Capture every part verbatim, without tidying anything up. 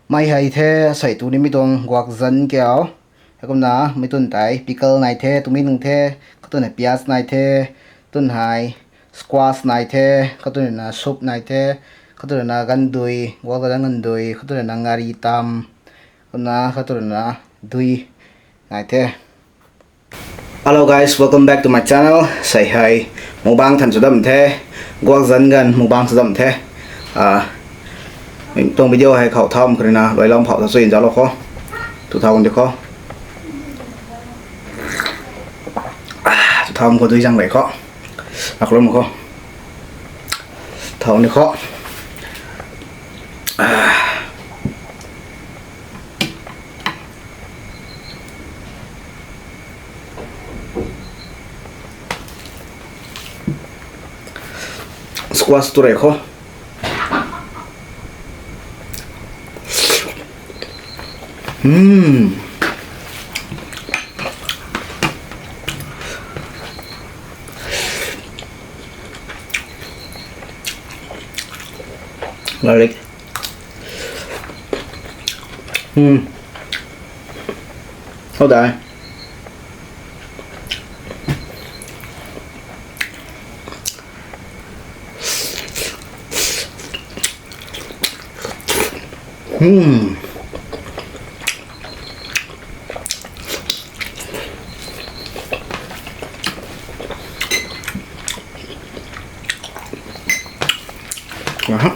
Mei hei the, sei tu nimei tuang guak zan kiu. Heikumna mei twn tei pickle nai the, twmei nung the, katwn hei piaz nai the, twn hei squash nai the, katwn na soup nai the, katwn na gandui, guak zan gandui, katwn na ngari tam, kumna katwn na dui nai the. Hello guys, welcome back to my channel. Sei hei mukbang than sw dam the, guak zan ganv mukbang sw dam the. Ah, tuang video hei khou thau kharina luailam phou ta sw in zauclou kho. Tu thau di kho. Ah, tu thau khou dui zang rei kho. Aklum kho. Thau ni kho. Ah. Squash tu rei kho. Hmm. Garlic. Hmm. How dai? Hmm. Aha.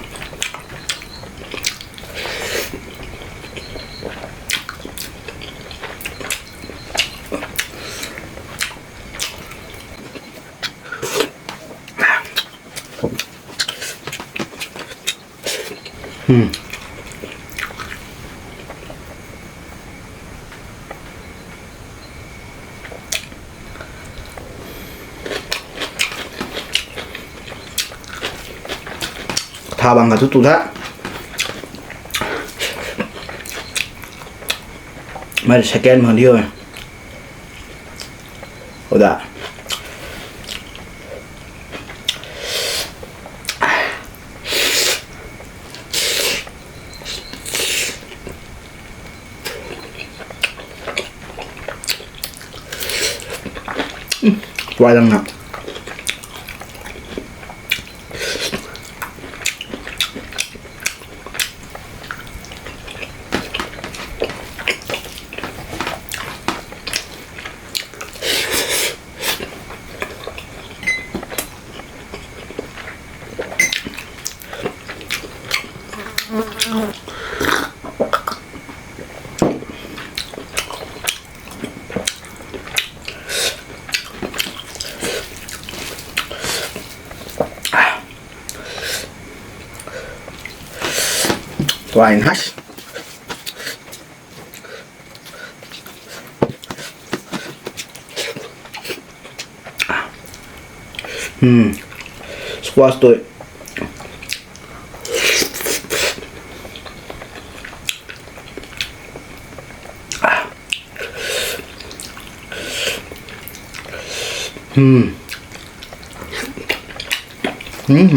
Hmm. Tha bang kha tu tu tha. Mei second bang diu. Oda. Tuai lang na. Tuai na. Hmm. Squash tu. Hmm. Hmm.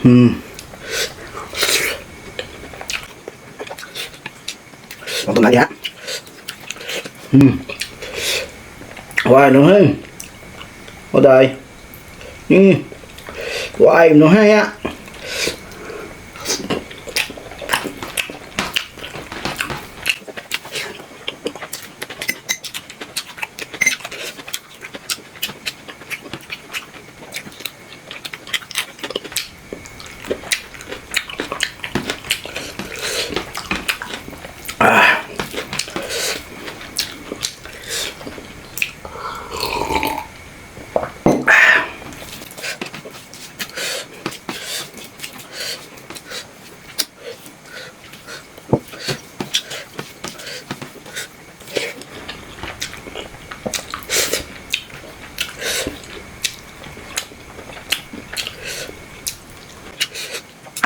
Hmm. Tum na dia. Hmm. Wai nu hei. Odai. Hmm. Wai nu hei ya.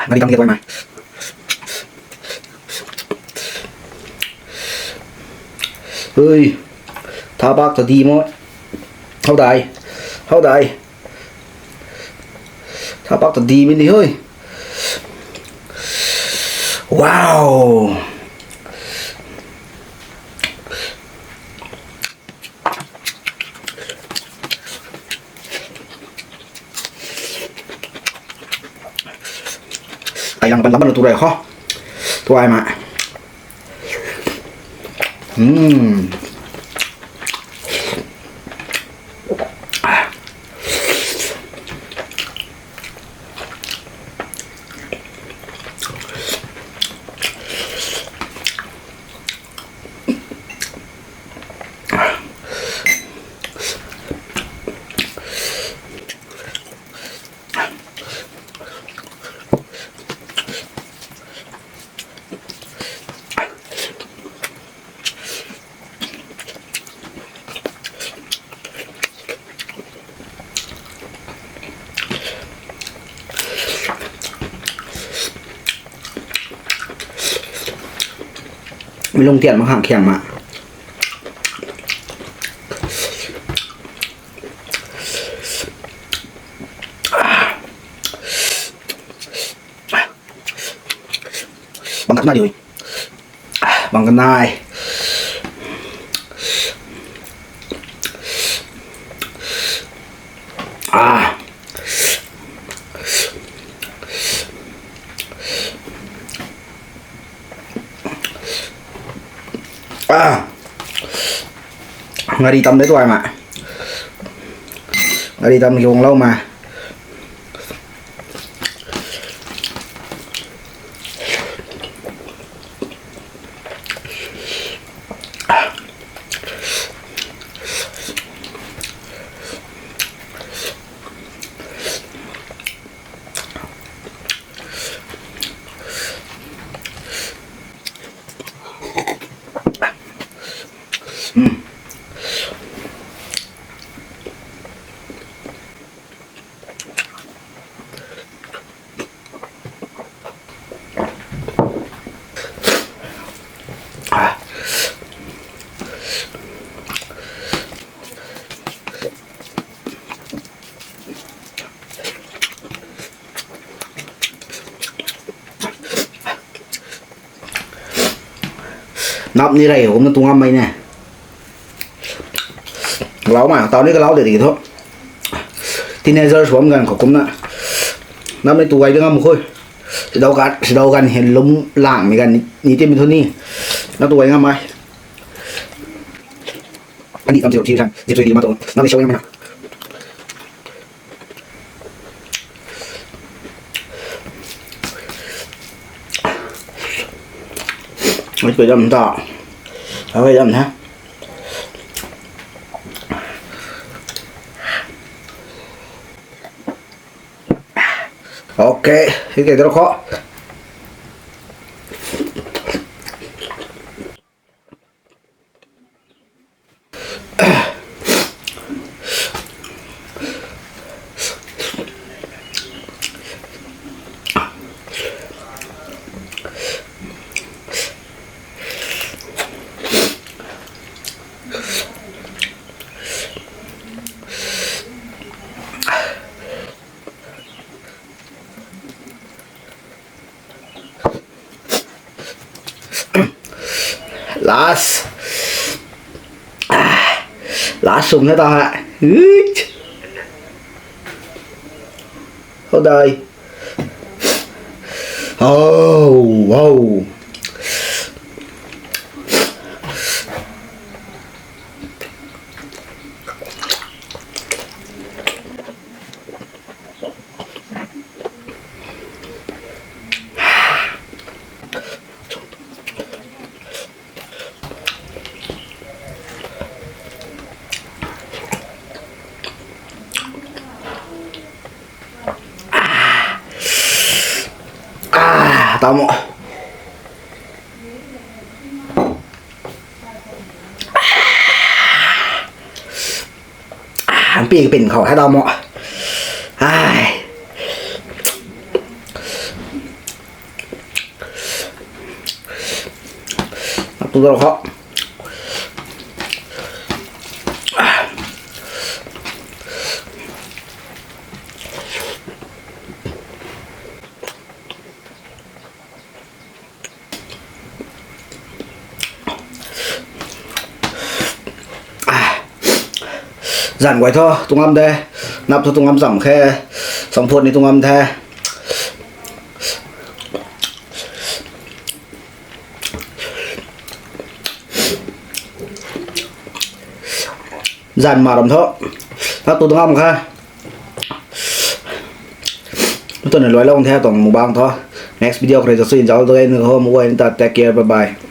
Ngari tam ni tuai mai. Ui. Tha pak ta di mo. How dai? How dai? Tha pak ta di mi ni hui. Wow. Ai lang pan lam pan tu rei ho. Tuai ma. Hmm. Mi lung tian mak khang khiang ma. Bang kanai ui. Bang kanai. Ah. Ah. Ngari tam de tuai ma. Ngari tam hiong lou ma. Nap ni rei kumna tu ngammei ne. Lau ma, tau ni ka lau de di thu. Teenager sw bam ganv khou kumna. Nap ni tu gay de ngam khui. Sidau ganv, sidau ganv hei lum langmei ganv ni, ni timei thu ni. Nap tu gay ngammei. Ani tam si si san, zip zui di ma tu. Nap ni show ngammei na. Ui, koi dam ta. Ui, dam na. Ok, hei kei daro kho. Last. Ah, last sum na ta ha. Uit. How dai. Oh, wow. Ah, tamo. Ah, pi pin khou hai tamo. Ai. Tu da khou. Zanc guay thu tu ngam de, nap thu tu ngam cham khe, champhut ni tu ngam the. Zanc ma ram thu, nap tu tu ngam khe. Twna luailou the tuang mukbang thu. Next video khou rui ta sui nzau tu ge, nang ho mu guay ta take care, bye bye.